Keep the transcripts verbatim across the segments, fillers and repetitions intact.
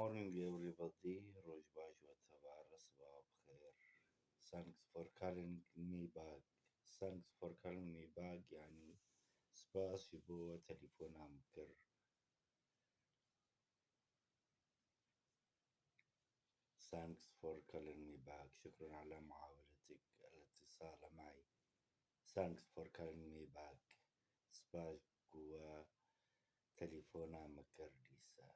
Morning everybody, roj baş we tevare, siba bi xêr. Thanks for calling me back. Thanks for calling me back, yani spas ji bo we telefona min kir. Thanks for calling me back. شكرًا على محاولتك الاتصال معي. Thanks for calling me back. Spas ku we telefona min kir dîsa.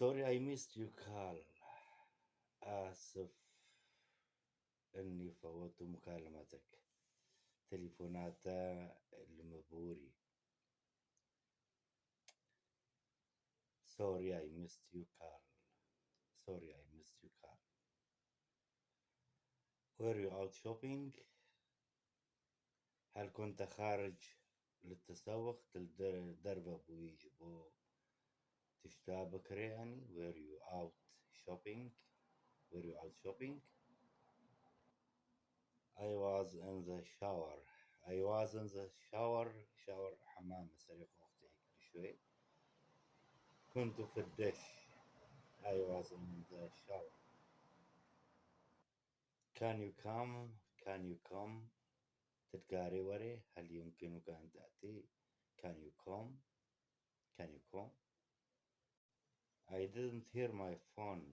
Sorry, I missed your call. آسف إني فوتت مكالمتك. Telefonata li min borî. Sorry, I missed your call. Sorry, I missed your call. Were you out shopping? هل كنت خارج للتسوق؟ Tu li der-, derve bûyî ji bo tişta bikirê, yanî? Were you out shopping? Were you out shopping? I was in the shower. I was in the shower. Shower, hemam, serê xwe wextê hêk dişoyê. كنت في الدش. I was in the shower. Can you come? Can you come? Tu dikarî werê? هل يمكنك أن تأتي? Can you come? Can you come? I didn't hear my phone.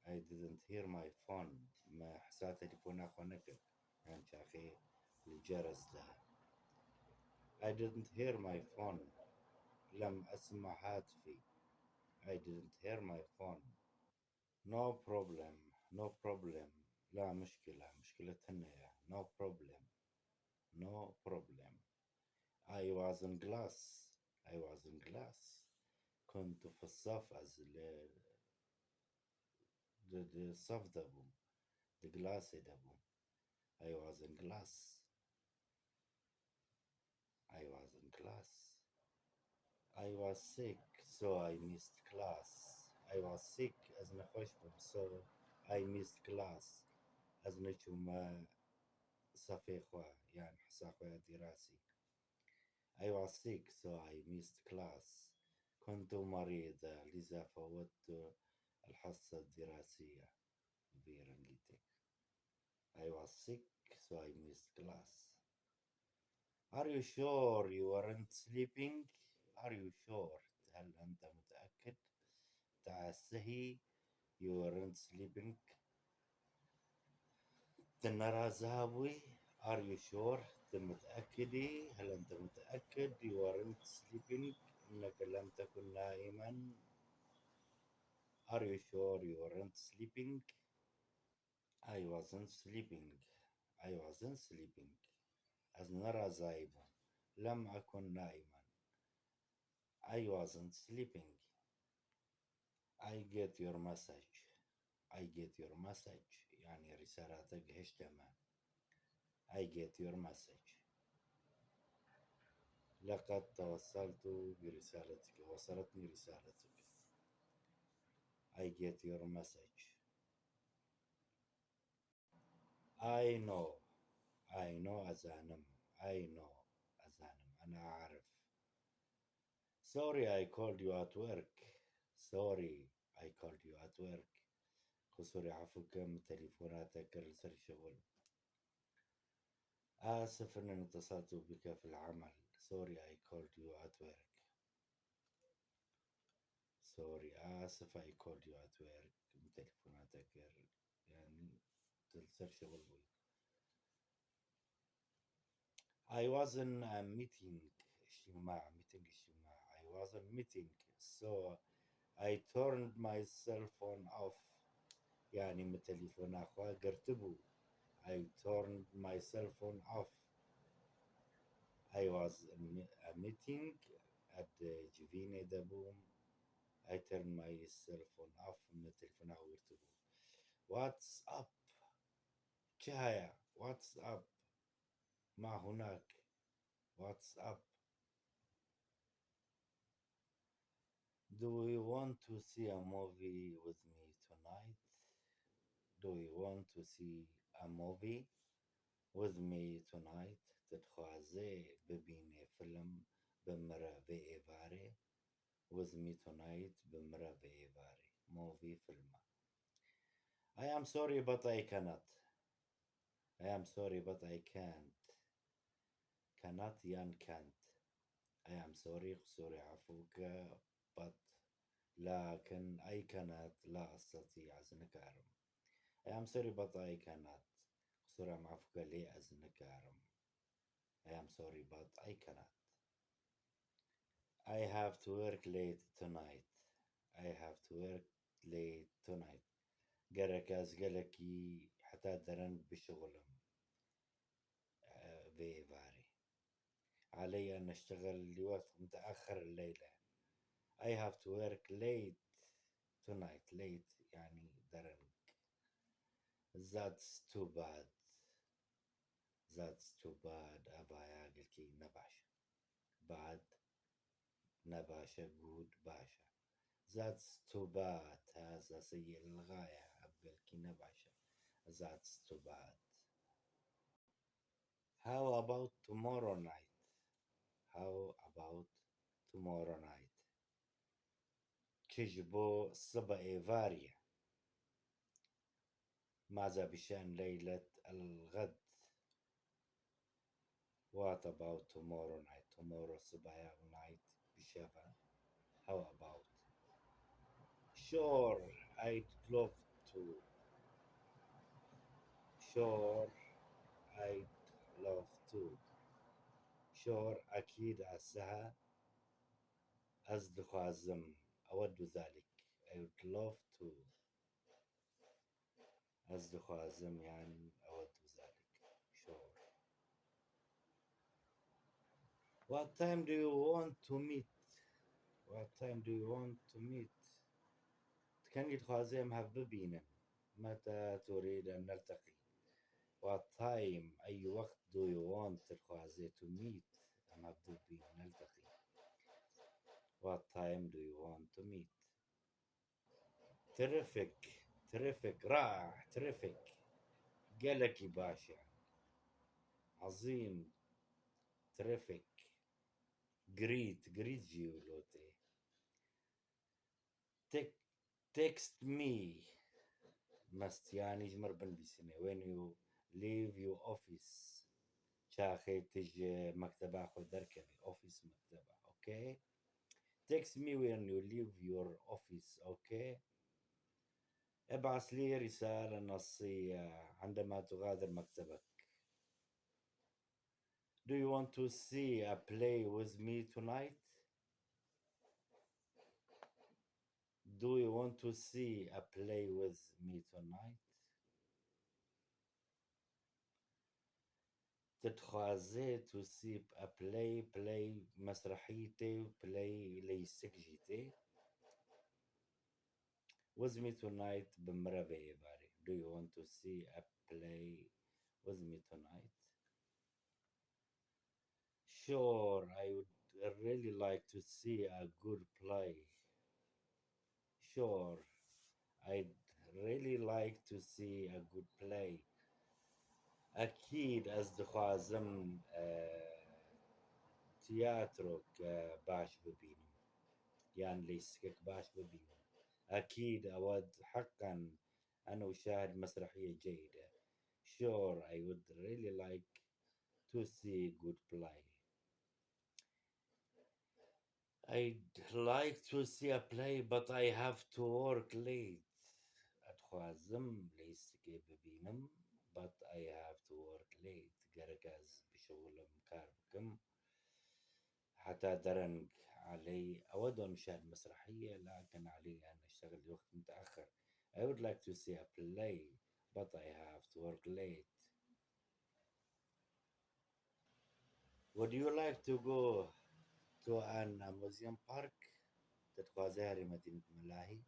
I didn't hear my phone. Me hisa telefona xwe nekir. Yan çaxê li ceres de. I didn't hear my phone. لم أسمع هاتفي. I didn't hear my phone. No problem. No problem. لا مشكلة. مشكلة tune ye. No problem. No problem. I was in class. I was in class. كنت في الصف. Ez li, di, di saf de bûm. Di klasê de bûm. I was in class. I was in class. I was sick, so I missed class. I was sick, ez nexweş bûm, so I missed class. Ez neçûme sefê xwe, yan hisa xwe ya dîrasî. I was sick, so I missed class. كنت مريضة, لذا فوتت الحصة الدراسية. Vî rengî têk. I was sick, so I missed class. Are you sure you weren't sleeping? Are you sure? هل أنت متأكد؟ تعسهي, you weren't sleeping. Tu neraza bûyî? Are you sure? Tu متأكدي؟ هل أنت متأكد؟ You weren't sleeping. إنك لم تكن نائما. Are you sure you weren't sleeping? I wasn't sleeping. I wasn't sleeping. Ez nerazayî bûm. لم أكن نائما. I wasn't sleeping. I get your message. I get your message. Yani risala te gihişte me. I get your message. لقد توصلت برسالتك. وصلتني رسالتك. I get your message. I know. I know, ez zanim. I know, ez zanim. أنا أعرف. Sorry, I called you at work. Sorry, I called you at work. قصوري, عفو, kem telefona te kir li ser şixul. آسف إني اتصلت بك في العمل. Sorry, I called you at work. Sorry, آسف, I called you at work. Min telefona te kir. Yani, tu li ser şixul bûyî. I was in a meeting, اجتماع, meeting, اجتماع. I was in meeting, so I turned my cell phone off. Yani, min telefona xwe girtibû. I turned my cell phone off. I was in a meeting, ez di civînê de bûm. I turned my cell phone off, min telefona xwe girtibû. What's up? Çi heye? What's up? ما هناك؟ What's up? Do you want to see a movie with me tonight? Do you want to see a movie with me tonight? Tu dixwazê bibînê film bi min re vê êvarê? with me tonight, bi min re vê êvarê. Movie, filma. I am sorry, but I cannot. I am sorry, but I can't. Cannot yan can't. I am sorry, qisûrê efû ke, but, lakin, I cannot, la أستطيع, ez nikarim. I am sorry, but I cannot. Qisûra min efû ke, lê ez nikarim. I am sorry, but I cannot. I have to work late tonight. I have to work late tonight. Gerek ez gelekî heta dereng bişixulim, e, vê êvarê. علي أن أشتغل لوقت متأخر الليلة. I have to work late tonight. Late يعني dereng. That's too bad. That's too bad. Ev ya gelkî ne baş e. Bad ne baş e, good baş e. That's too bad. هذا سيء للغاية. Ev gelkî ne baş e. That's too bad. How about tomorrow night? How about tomorrow night? Çi ji bo sibe êvarê? ماذا بشأن ليلة الغد? What about tomorrow night? Tomorrow, sibeya, night, bi şev e. How about? Sure, I'd love to. Sure, I'd love to. Sure, أكيد, أسها, ez dixwazim, أود ذلك. I would love to. Ez dixwazim, yan, أود ذلك. Sure. What time do you want to meet? What time do you want to meet? Ti kengî dixwazî em hev bibînin? متى تريد أن نلتقي? What time, أي وقت, do you want, tu dixwazî, to meet, em hev bibînin, نلتقي? What time do you want to meet? Terrific, terrific, رائع, terrific. Gelekî baş e. عظيم, terrific. Great, great jî wilo tê. Tek-, text me. Must, yanî ji min re binivîsîne. When you leave your office. Çaxê tu ji mekteba xwe derkevî. Office, mekteba. Okay. Text me when you leave your office. Okay. ابعث لي رسالة نصية عندما تغادر مكتبك. Do you want to see a play with me tonight? Do you want to see a play with me tonight? Tu dixwazî tu see a play, play mesrehî tê, play leyîstik jî tê. With me tonight, bi min re vê êvarê. Do you want to see a play with me tonight? Sure, I would really like to see a good play. Sure, I'd really like to see a good play. Ekîd ez dixwazim, e, tiyatrok, e, baş bibînim. Yan leyîstikek baş bibînim. Ekîd, ew ed heqen, eno şahid mesrehiyê ceyde. Sure, I would really like to see good play. I'd like to see a play, but I have to work late. Ez dixwazim leyîstikê bibînim, but I have to work late. Gerek ez bişixulim, kar bikim. Heta dereng, Elî, ew ed eno şahid mesrehiyê, lakin Elî, أنا أشتغل لوقت متأخر. I would like to see a play, but I have to work late. Would you like to go to an amusement park? Tu dixwazî herî Medînet Melahî?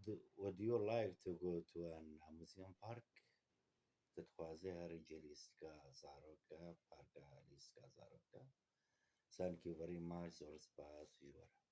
Do, would you like to go to an amusement park? Tu dixwazî herî cihê lîstika zaroka, parka lîstika zaroka? Thank you very much, zor spas ji we re.